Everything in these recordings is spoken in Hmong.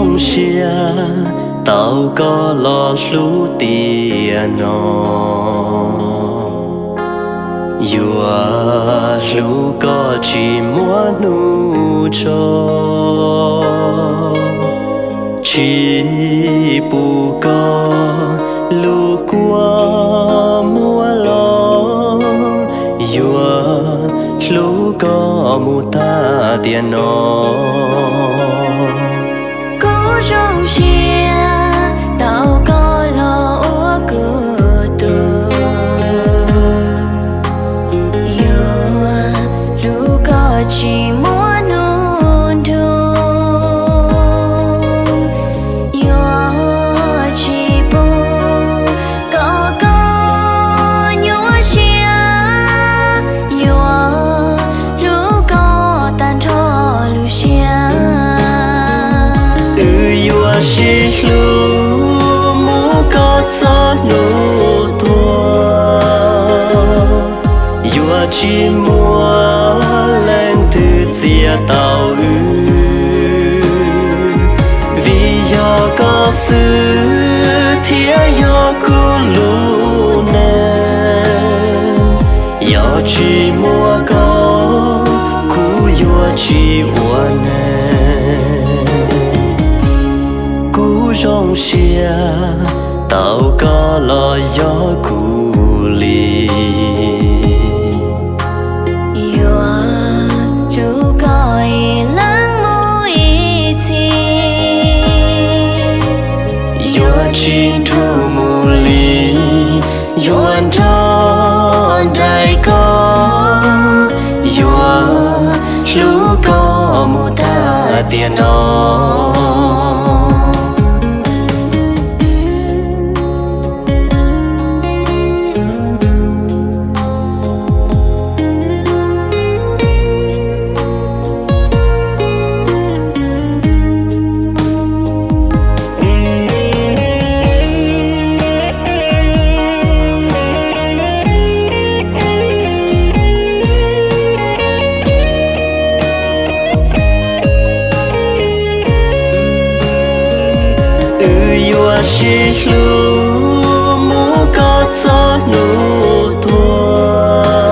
Zoo siab tau koj los hlub tiam no, yuav hlub koj tsis muaj hnub tso, tsis pub koj lub kua muag los, yuav hlub koj mus tag tiam no. Kuv zoo siab tau koj los ua kuv tug, yuav hlub koj tsis muaj hnub nrug, yuav tsis pub kom koj nyuaj siab, yuav hlub koj tag nrho lub siab. Wb yuav sib hlub mus kom txog hnub tuag, yuav tsis muaj leej twg txiav tau wb, vim yog koj xwb thiaj yog kuv lub neej. Yog tsis muaj koj, kuv yuav tsis ua neeg. Kuv zoo siab tau koj los yog kuv li, yuav hlub koj ib leeg mus ib txhis, yuav tsis nrug mus li, yuav nrog nraim koj, yuav hlub koj mus tag tiam no. Wb yuav sib hlub mus kom txog hnub tuag,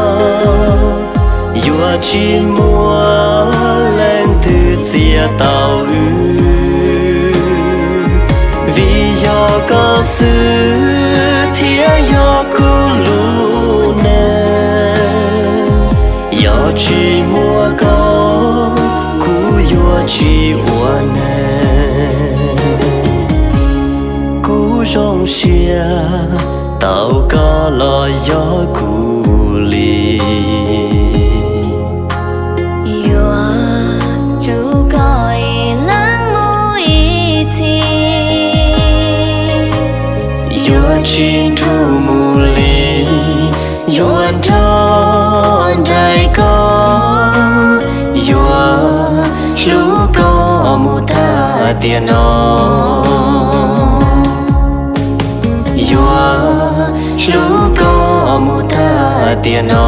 yuav tsis muaj leej twg txiav tau wb, vim yog koj xwb thiaj yog kuv lub neej. Yog tsis muaj koj, kuv yuav tsis ua neeg. Kuv zoo siab tau koj los yog kuv li, yuav hlub koj ib leeg mus ib txhis, yuav tsis nrug mus li, yuav nrog nraim koj, yuav hlub koj mus tag tiam no, yuav hlub koj mus tag tiam no.